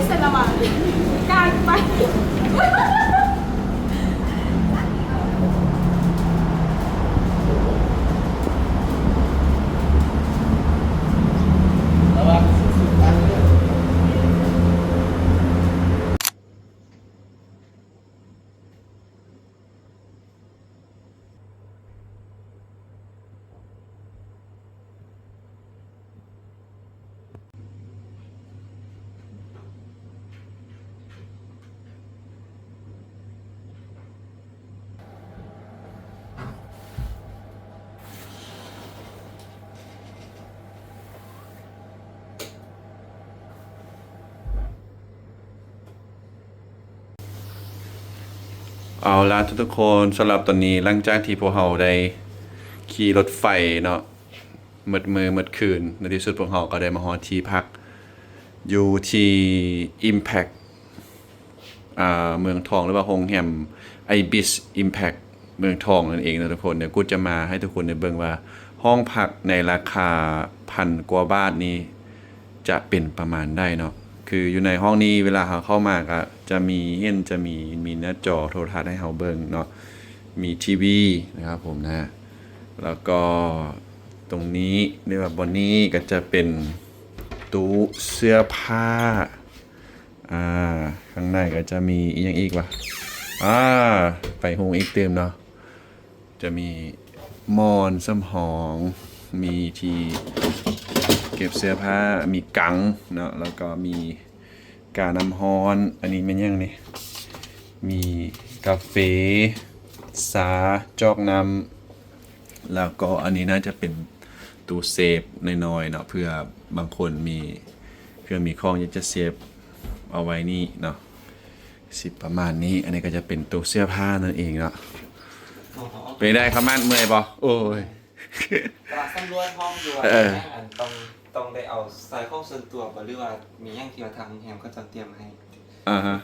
ແຕ່ລະຫວ່າງການໄປ ເອົາລະທຸກໆຄົນ, ສຳລັບຕອນນີ້ ຫຼັງຈາກທີ່ພວກເຮົາໄດ້ຂີ່ລົດໄຟເນາະ ໝົດມື້ໝົດຄືນ, ໃນທີ່ສຸດພວກເຮົາກໍໄດ້ມາຮອດທີ່ພັກຢູ່ທີ່ Impact ອ່າ ເມືອງທອງ ຫຼືວ່າໂຮງແຮມ Ibis Impact ເມືອງທອງນັ້ນເອງເນາະທຸກຄົນ. ດຽວກູຈະມາໃຫ້ທຸກຄົນໄດ້ເບິ່ງວ່າ ຫ້ອງພັກໃນລາຄາພັນກວ່າບາດນີ້ ຈະເປັນປະມານໃດເນາະ. ຄືຢູ່ໃນຫ້ອງນີ້ ເວລາເຮົາເຂົ້າມາກະຈະມີ ເຫັນ ຈະມີ ມີໜ້າຈໍໂທລະທັດໃຫ້ເຮົາເບິ່ງເນາະ, ມີທີວີນະຄັບຜົມນະ. ແລ້ວກໍຕົງນີ້ ຫຼືວ່າບ່ອນນີ້ກະຈະເປັນຕູ້ເສື້ອຜ້າ. ອ່າ ຂ້າງໃນກະຈະມີອີ່ຫຍັງອີກວະ? ອ່າ ໄຟຮຸ່ງອີກຕື່ມເນາະ. ຈະມີໝອນສຳຮອງ, ມີທີ່ເກັບເສື້ອຜ້າ, ມີກັງເນາະ, ແລ້ວກໍມີການ້ຳຮ້ອນ. ອັນນີ້ແມ່ນຫຍັງນີ້? ມີກາເຟ, ຊາ, ຈອກນ້ຳ, ແລ້ວກໍອັນນີ້ໜ້າຈະເປັນຕູ້ເຊຟນ້ອຍໆເນາະ, ເພື່ອບາງຄົນມີເຄື່ອງມີຂອງຢາກຈະເຊຟເອົາໄວ້ນີ້ເນາະ. ຊິປະມານນີ້. ອັນນີ້ກໍຈະເປັນຕູ້ເສື້ອຜ້ານັ້ນເອງເນາະ. ເປັນໃດຄຳມັນ ເມື່ອຍບໍ່? ໂອ້ຍ ກຳລັງສຳຫຼວດຫ້ອງຢູ່ວ່າ ເອີ ມີຫຍັງອັນຕ້ອງ ຕ້ອງໄດ້ເອົາໃສ່ຂອງສ່ວນຕົວບໍ່ ຫຼືວ່າມີຫຍັງທີ່ວ່າທາງໂຮງແຮມເຂົາເຈົ້າຕຽມໃຫ້? ອ່າຮະ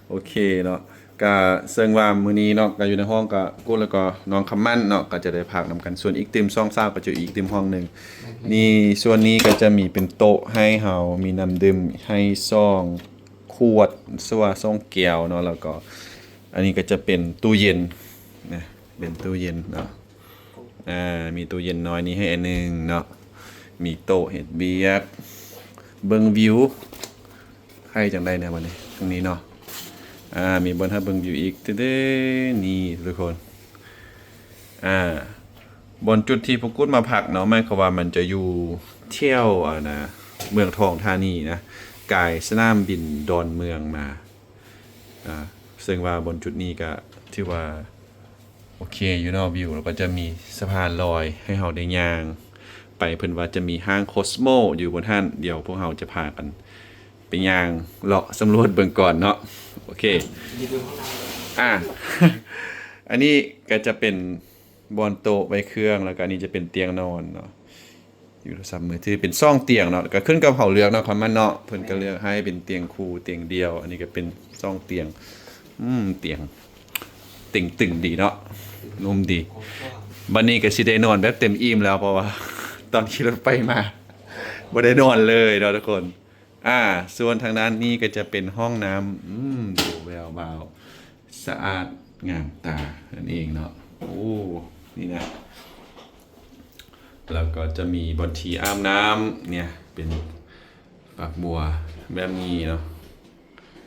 ໂອເຄເນາະ. ກະເຊິ່ງວ່າມື້ນີ້ເນາະ ກະຢູ່ໃນຫ້ອງກະກູດ ແລ້ວກໍນ້ອງຄຳມັນເນາະ ກະຈະໄດ້ພັກນຳກັນ. ສ່ວນອີກຕື່ມສອງສາວກະຈະຢູ່ອີກຕື່ມຫ້ອງໜຶ່ງ. ນີ້ ສ່ວນນີ້ກະຈະມີເປັນໂຕະໃຫ້ເຮົາ ມີນ້ຳດື່ມໃຫ້ສອງ ຂວດ ຫຼືວ່າສອງແກ້ວເນາະ. ແລ້ວກໍອັນນີ້ກໍຈະເປັນຕູ້ເຢັນນະ ເປັນຕູ້ເຢັນເນາະ. ອ່າ ມີຕູ້ເຢັນນ້ອຍນີ້ໃຫ້ອັນໜຶ່ງເນາະ, ມີໂຕະເຮັດວຽກ ເບິ່ງວິວ. ໃຄ່ຈັ່ງໃດແດ່ບັດນີ້ ທາງນີ້ເນາະ. ອ່າ ມີບ່ອນໃຫ້ເບິ່ງວິວອີກ. ເດ້ໆ ນີ້ທຸກຄົນ ອ່າ ບ່ອນຈຸດທີ່ພວກກຸດມາພັກເນາະ ໝາຍຄວາມວ່າມັນຈະຢູ່ແຖວ ອັນນະ ເມືອງທອງທານີນະ ກາຍສະໜາມບິນດອນເມືອງມາ. ອ່າ ເຊິ່ງວ່າບ່ອນຈຸດນີ້ກະຖືວ່າໂອເຄຢູ່ເນາະ ວິວ ແລ້ວກໍຈະມີສະພານລອຍໃຫ້ເຮົາໄດ້ຍ່າງໄປ. ເພິ່ນວ່າຈະມີຫ້າງໂຄສໂມຢູ່ບ່ອນຫັ້ນ. ດຽວພວກເຮົາຈະພາກັນໄປຍ່າງເລາະສຳຫຼວດເບິ່ງກ່ອນເນາະ. ໂອເຄ ອ່າ ອັນນີ້ກໍຈະເປັນ ບ່ອນໂຕະໄວ້ເຄື່ອງ ແລ້ວກະອັນນີ້ຈະເປັນຕຽງນອນເນາະ. ຢູ່ໂທລະສັບມືຖືເປັນສອງຕຽງເນາະ ກະຂຶ້ນກັບເຮົາເລືອກເນາະ ຄຳມັນເນາະ. ເພິ່ນກະເລືອກໃຫ້ເປັນຕຽງຄູ່ຕຽງດຽວ. ອັນນີ້ກະເປັນສອງຕຽງ. ອືມ ຕຽງເຕັງຕຶງດີເນາະ ນຸ່ມດີ. ບັດນີ້ກະຊິໄດ້ນອນແບບເຕັມອີ່ມແລ້ວ ເພາະວ່າຕອນຂີ່ລົດໄຟມາບໍ່ໄດ້ນອນເລີຍເນາະທຸກຄົນ. ອ່າ ສ່ວນທາງດ້ານນີ້ກໍຈະເປັນຫ້ອງນ້ຳ. ອືມ ດູແວວວາວ ສະອາດງາມຕານັ້ນເອງເນາະ. ໂອ້ ນີ້ນະ ແລ້ວກໍຈະມີບ່ອນທີ່ອາບນ້ຳ ເນຍ ເປັນຝັກບົວແບບນີ້ເນາະ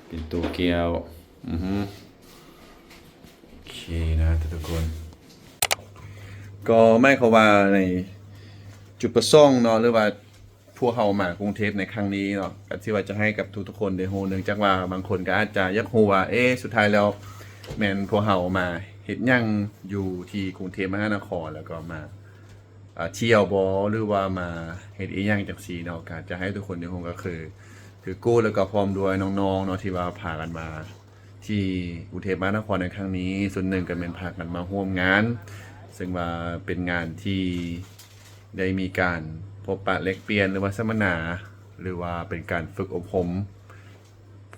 ເປັນໂຕແກ້ວ. ອືຮຶ ໂອເຄນະທຸກຄົນ. ກໍໝາຍຄວາມວ່າໃນຈຸດປະສົງເນາະ ຫຼືວ່າ ພວກເຮົາມາກຸງເທບໃນຄັ້ງນີ້ເນາະ ກໍຖືວ່າຈະໃຫ້ກັບທຸກໆຄົນໄດ້ຮູ້ ເນື່ອງຈາກວ່າບາງຄົນກໍອາດຈະຢາກຮູ້ວ່າ ເອ ສຸດທ້າຍແລ້ວແມ່ນພວກເຮົາມາເຮັດຫຍັງຢູ່ທີ່ກຸງເທບມະຫານະຄອນ ແລ້ວກໍມາ ອ່າ ທ່ຽວບໍ ຫຼືວ່າມາເຮັດອີ່ຫຍັງຈັ່ງຊີ້ເນາະ. ກໍຈະໃຫ້ທຸກຄົນໄດ້ຮູ້ ກໍຄື ຄືກູດ ແລ້ວກໍພ້ອມດ້ວຍນ້ອງໆເນາະ ທີ່ວ່າພາກັນມາ ທີ່ກຸງເທບມະຫານະຄອນໃນຄັ້ງນີ້ ສ່ວນໜຶ່ງກໍແມ່ນພາກັນມາຮ່ວມງານ ເຊິ່ງວ່າເປັນງານທີ່ໄດ້ມີການພົບປະແລກປ່ຽນ ຫຼືວ່າສຳມະນາ ຫຼືວ່າເປັນການຝຶກອົບຮົມ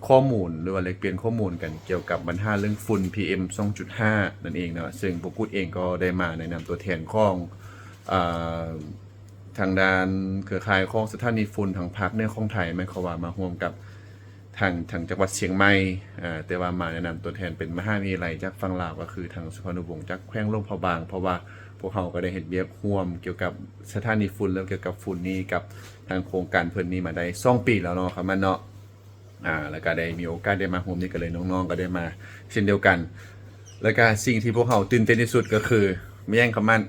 ຂໍ້ມູນ ຫຼືວ່າແລກປ່ຽນຂໍ້ມູນກັນ ກ່ຽວກັບບັນຫາເລື່ອງຝຸ່ນ ພີເອັມ ສອງຈຸດຫ້າ ນັ້ນເອງເນາະ. ເຊິ່ງພວກກຸດເອງກໍໄດ້ມາໃນນາມຕົວແທນຂອງ ອ່າ ທາງດ້ານເຄືອຂ່າຍຂອງສະຖານີຝຸ່ນທາງພາກເໜືອຂອງໄທ ໝາຍຄວາມວ່າມາຮ່ວມກັບ ທາງ ທາງຈັງຫວັດຊຽງໃໝ່ ເອີ ແຕ່ວ່າມາໃນນາມຕົວແທນເປັນມະຫາວິທະຍາໄລຈາກຝັ່ງລາວ ກໍຄືທາງສຸພານຸວົງຈາກແຂວງຫຼວງພະບາງ ເພາະວ່າພວກເຮົາກໍໄດ້ເຮັດວຽກຮ່ວມກ່ຽວກັບສະຖານີຝຸ່ນ ແລ້ວກ່ຽວກັບຝຸ່ນນີ້ກັບທາງໂຄງການເພິ່ນນີ້ມາໄດ້ສອງປີແລ້ວເນາະ ຄຳໝັ້ນເນາະ. ອ່າ ແລ້ວກໍໄດ້ມີໂອກາດໄດ້ມາຮ່ວມນີ້ ກໍເລີຍນ້ອງໆກໍໄດ້ມາເຊັ່ນດຽວກັນ. ແລ້ວກໍສິ່ງທີ່ພວກເຮົາຕື່ນເຕັ້ນທີ່ສຸດກໍຄື ແມ່ນຫຍັງ ຄຳໝັ້ນ?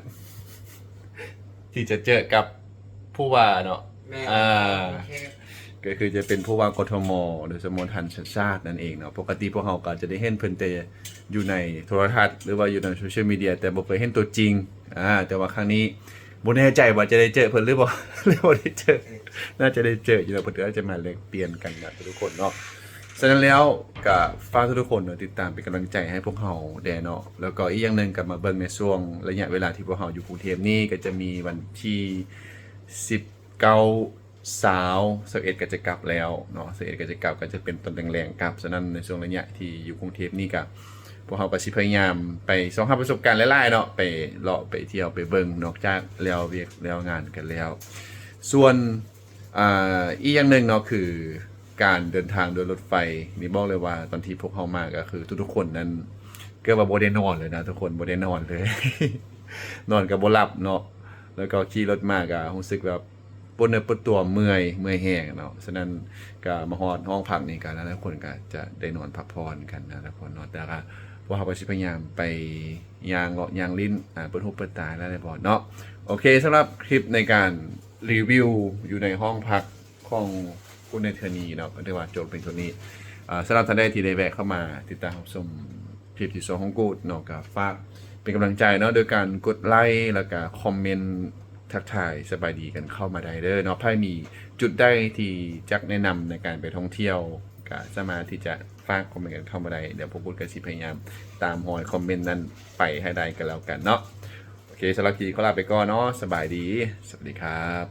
ທີ່ຈະເຈີກັບຜູ້ວ່າເນາະ ແມ່ນ ອ່າ ໂອເຄ ກໍຄືຈະເປັນຜູ້ວ່າ ກທມ ຫຼື ສະໂມທານຊາດຊາດນັ້ນເອງເນາະ. ປົກກະຕິພວກເຮົາກໍຈະໄດ້ເຫັນເພິ່ນແຕ່ຢູ່ໃນໂທລະທັດ ຫຼືວ່າຢູ່ໃນໂຊຊຽວມີເດຍ ແຕ່ບໍ່ເຄີຍເຫັນຕົວຈິງ. ອ່າ ແຕ່ວ່າຄັ້ງນີ້ບໍ່ແນ່ໃຈວ່າຈະໄດ້ເຈີເພິ່ນຫຼືບໍ່ ຫຼືບໍ່ໄດ້ເຈີ ໜ້າຈະໄດ້ເຈີຢູ່ແລ້ວ ເພິ່ນກໍອາດຈະມາແລກປ່ຽນກັນນະທຸກໆຄົນເນາະ. ສະນັ້ນແລ້ວກໍຝາກທຸກໆຄົນເນາະ ຕິດຕາມເປັນກຳລັງໃຈໃຫ້ພວກເຮົາແດ່ເນາະ. ແລ້ວກໍອີກຢ່າງໜຶ່ງກໍມາເບິ່ງໃນຊ່ວງໄລຍະເວລາທີ່ພວກເຮົາຢູ່ກຸງເທບນີ້ ກໍຈະມີວັນທີສິບເກົ້າ ຊາວ ຊາວເອັດກໍຈະກັບແລ້ວເນາະ ຊາວເອັດກໍຈະກັບ ກໍຈະເປັນຕອນແລງໆກັບ. ສະນັ້ນໃນຊ່ວງໄລຍະທີ່ຢູ່ກຸງເທບນີ້ກໍ ພວກເຮົາກໍຊິພະຍາຍາມໄປສ່ອງຫາປະສົບການຫຼາຍໆເນາະ ໄປເລາະໄປທ່ຽວໄປເບິ່ງ ນອກຈາກແລ້ວວຽກແລ້ວງານກັນແລ້ວ. ສ່ວນ ອ່າ ອີກຢ່າງໜຶ່ງເນາະ ຄືການເດີນທາງໂດຍລົດໄຟນີ້ ບອກເລີຍວ່າຕອນທີ່ພວກເຮົາມາກໍຄືທຸກໆຄົນນັ້ນເກືອບວ່າບໍ່ໄດ້ນອນເລີຍນະທຸກຄົນ ບໍ່ໄດ້ນອນເລີຍ ນອນກໍບໍ່ຫຼັບເນາະ. ແລ້ວກໍຂີ່ລົດມາກໍຮູ້ສຶກແບບ ປວດເນື້ອປວດຕົວ ເມື່ອຍ ເມື່ອຍແຮງເນາະ. ສະນັ້ນກໍມາຮອດຫ້ອງພັກນີ້ກໍຫຼາຍໆຄົນກໍຈະໄດ້ນອນພັກຜ່ອນກັນນະທຸກຄົນເນາະ. ແຕ່ກໍພວກເຮົາກໍຊິພະຍາຍາມໄປຍ່າງເລາະຍ່າງຫຼິ້ນ ອ່າ ເປີດຫູເປີດຕາຫຼາຍໆບ່ອນເນາະ. ໂອເຄ ສຳລັບຄລິບໃນການຣີວິວຢູ່ໃນຫ້ອງພັກຂອງກູດໃນເທື່ອນີ້ເນາະ ກໍຖືວ່າຈົບເປັນເທົ່ານີ້. ອ່າ ສຳລັບທ່ານໃດທີ່ໄດ້ແວະເຂົ້າມາຕິດຕາມຮັບຊົມຄລິບທີ່ສອງຂອງກູດເນາະ ກໍຝາກເປັນກຳລັງໃຈເນາະ ໂດຍການກົດໄລ ແລ້ວກໍຄອມເມັນ ທັກທາຍສະບາຍດີກັນເຂົ້າມາໄດ້ເດີເນາະ. ໃຜມີຈຸດໃດທີ່ຢາກແນະນຳໃນການໄປທ່ອງທ່ຽວ ກໍສາມາດທີ່ຈະຝາກຄອມເມັນກັນເຂົ້າມາໄດ້. ດຽວພວກກູດກໍຊິພະຍາຍາມຕາມຮອຍຄອມເມັນນັ້ນໄປໃຫ້ໄດ້ກໍແລ້ວກັນເນາະ. ໂອເຄ ສຳລັບຄລິບນີ້ຂໍລາໄປກ່ອນເນາະ. ສະບາຍດີ. ສະຫວັດດີຄັບ.